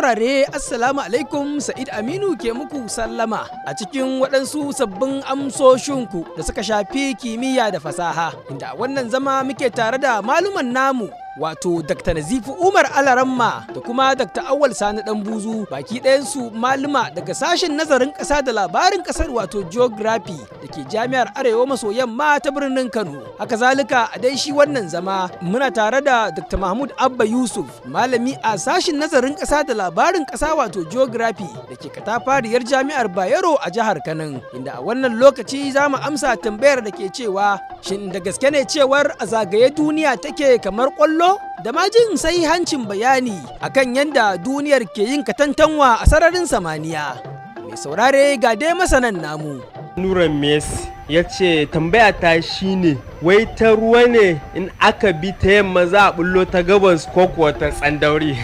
Saurare, Assalamu alaikum. Sa'id Aminu ke muku sallama a cikin waɗansu sabbin amsoshinku da suka shafi kimiyya da fasaha, inda a wannan zama muke tare da maluman namu, wato Dr. Nazifi Umar Alaramma da kuma Dr. Awal Sani Buzu, baki ɗayansu maluma daga sashen nazarin ƙasa da labarin ƙasar, wato geography, da ke Jami'ar Arewa maso Yamma ta birnin Kano. Haka zalika, a dai shi wannan zama muna tare da Dr. Mahmud Abba Yusuf, malami a sashen nazarin ƙasa da labarin ƙasa, wato geography, da ke katafariyar Jami'ar Bayero a jihar Kano, inda a wannan lokaci za mu amsa tambayar da ke cewa, shin da gaske ne cewar a zagaye duniya take kamar ƙwallo, da ma jin hancin bayani akan yadda duniyar ke yin katantanwa a sararin samaniya? Mai saurare, ga dai masanan namu. Nura Messi ya ce tambaya ta shine, wai ta ruwa ne in aka bi ta yamma za a bullo ta gabas, ko kuwa ta tsandauri?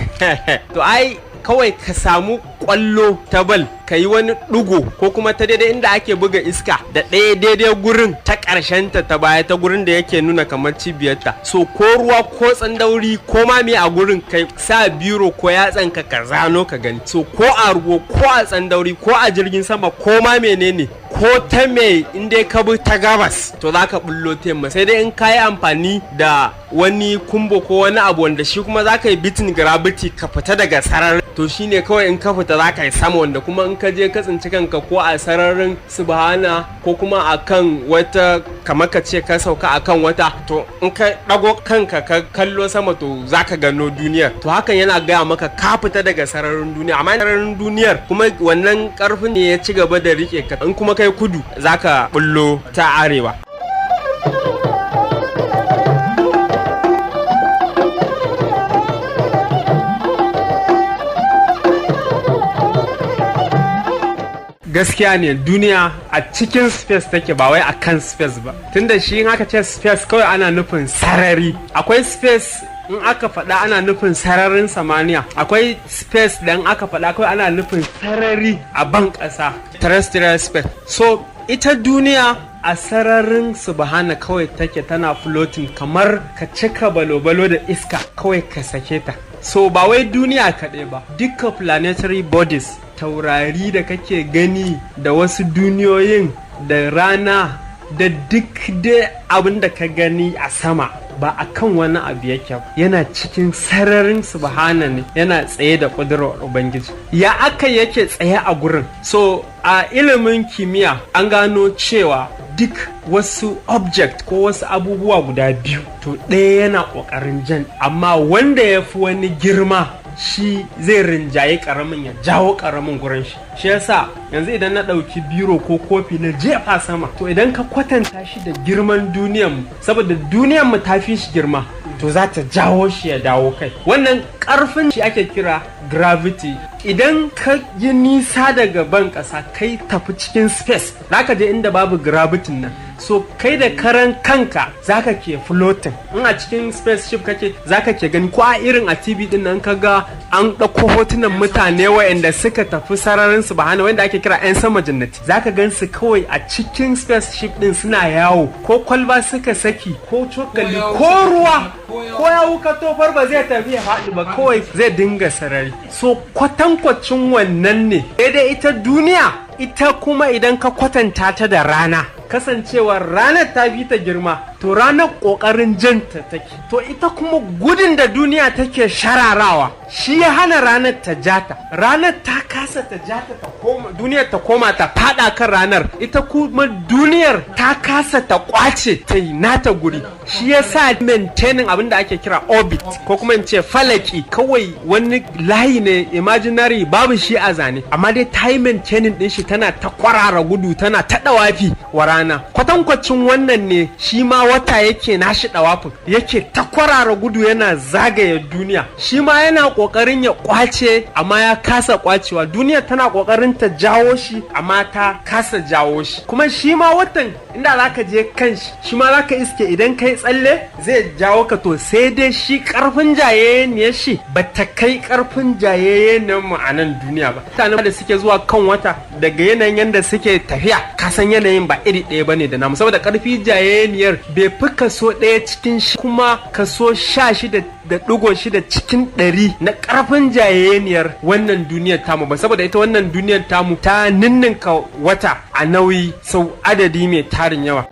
To ai kawai ka samu kwallo ta bal, ka yi wani ɗigo ko kuma ta daidai inda ake buga iska da ɗaya daidai gurin ta ƙarshen ta baya, ta gurin da yake nuna kamar cibiyarta. So ko ruwa ko tsandauri ko ma me a gurin, kai sa biro ko yatsan ka ka zano ka gani. So ko a ruwa ko a tsandauri ko a jirgin sama ko ma menene ko ta me, in dai ka bi ta gabas, to za ka bullo ta yamma, sai dai in ka yi amfani da wani kumbo ko wani abu wanda shi kuma za ka yi beating gravity, ka fita daga sararin. To shine kawai in ka fita za ka yi sama, wanda kuma in ka je ka tsinci kanka ko a sararin subhana ko kuma a kan wata, kamar ka ce ka sauka a kan wata, to in ka ɗago kanka ka kallo sama, to za ka gano duniyar. To hakan yana gaya maka ka fita daga sararin duniya, amma sararin duniyar kuma wannan karfin ne ya ci gaba da rike ka. In kuma kai kudu, za ka bullo ta arewa. Gaskiya ne, duniya a cikin space take, ba wai a kan space ba, tunda shi in aka ce space kawai ana nufin sarari. Akwai space in aka faɗa ana nufin sararin samaniya, akwai space da in aka faɗa kawai ana nufin sarari a ban ƙasa, terrestrial space. So ita duniya a sararin subhana kawai take, tana floating kamar ka cika balo-balo da iska kawai ka sake ta. So ba wai duniya kaɗai ba, duka planetary bodies, taurari da kake gani da wasu duniyoyin da rana da duk dai abin da ka gani a sama, ba a kan wani abu yake ba, yana cikin sararin subhana ne, yana tsaye da ƙudurar Ubangiji. Ya aka yake tsaye a gurin? So a ilimin kimiyya an gano cewa duk wasu object ko wasu abubuwa guda biyu, to ɗaya yana ƙoƙarin jan, amma wanda ya fi wani girma shi zai rinjaye ƙaramin, ya jawo ƙaramin gurin shi. Shi yasa yanzu idan na ɗauki biro ko kofi na jefa sama, to idan ka kwatanta shi da girman duniyan, saboda duniyan mu ta fi shi girma, to za ta jawo shi ya dawo kai. Wannan ƙarfin shi ake kira gravity. Idan ka yi nisa daga ban ƙasa, kai tafi cikin space, zaka je inda babu gravity nan, so kai da karan kanka zaka ke floating. In a cikin spaceship kake, zaka ke gani, ko a irin a TV din nan ka ga an ɗauko hotunan mutane waɗanda suka tafi sararin subhana, wanda ake kira 'yan sama jannati, zaka gan su kawai a cikin spaceship din suna yawo. Ko kwalba suka saki ko cokali ko ruwa ko yawu ka tofar, ba zai tafi ya faɗi ba, kawai zai dinga sarari. So kwatankwacin wannan ne. Daidai ita duniya, ita kuma idan ka kwatanta ta da rana, kasancewar ranar ta fi ta girma, to ranar ƙoƙarin janta take. To ita kuma gudun da duniya take shararawa shi ya hana ranar ta jata. Ranar ta kasa ta jata ta koma, duniyar ta koma ta fada kan ranar. Ita kuma duniyar ta kasa ta kwace ta yi nata guri. Shi ya sa maintaining abin da ake kira orbit, ko kuma in ce falaki, kawai wani layi ne imaginary, babu shi a zane, amma dai ta yi maintaining din shi, tana ta kwarara gudu, tana ta dawafi wa rana. Kwatankwacin wannan ne shi ma wata yake nashi dawafin, yake ta kwarara gudu yana zagaye duniya. Shi ma yana kokarin ya kwace, amma ya kasa kwacewa. Duniya tana kokarin ta jawo shi, amma ta kasa jawo shi. Kuma shi ma watan, inda zaka je kan shi, shi ma zaka iske idan kai tsalle zai jawo ka. To sai dai shi karfin jayayeniyar shi bata kai karfin jayayeniyar mu a nan duniya ba. Mutanen da suke zuwa kan wata, daga yanayin yanda suke tafiya, kasan yanayin ba iri ɗaya bane da namu, saboda karfi jayayeniyar bai bai fi kaso 1 cikin kuma kaso 16.6 cikin 100 na ƙarfin jayayeniyar wannan duniyar tamu ba, saboda ita wannan duniyar tamu ta ninninka wata a nauyi sau adadi mai tarin yawa.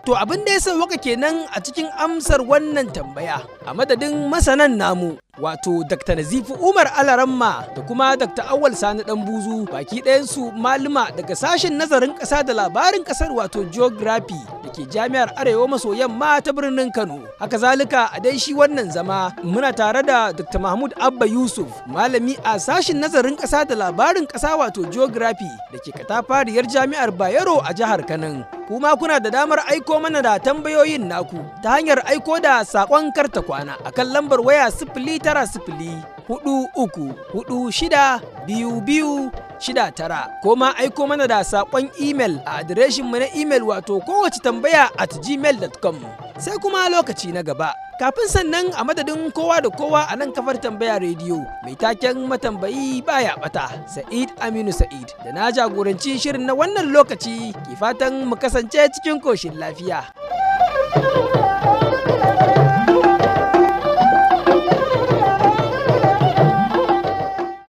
To abin da ya sauwaka kenan a cikin amsar wannan tambaya a madadin masanan namu, wato Dr. Nazifi Umar Alaramma da kuma Dr. Awal Sani Buzu, baki ɗayansu maluma daga sashen nazarin ƙasa da labarin ƙasar, wato geography, da ke Jami'ar Arewa maso Yamma ta birnin Kano. Haka zalika, a dai shi wannan zama muna tare da Dr. Mahmud Abba Yusuf, malami a sashen nazarin ƙasa da labarin ƙasa, wato geography, da ke katafariyar Jami'ar Bayero a jihar Kano. Kuma kuna da damar aiko mana da tambayoyin naku ta hanyar aiko da saƙon karta kwana akan lambar waya 09043462269, ko ma aiko mana da saƙon imel a adireshinmu na imel, wato kowace tambaya @gmail.com. Sai kuma lokaci na gaba. Kafin sannan, a madadin kowa da kowa a nan kafar Tambaya Rediyo mai taken matambayi baya bata, Sa'id Aminu Sa'id da na jagoranci shirin na wannan lokaci ke fatan mu kasance cikin koshin lafiya.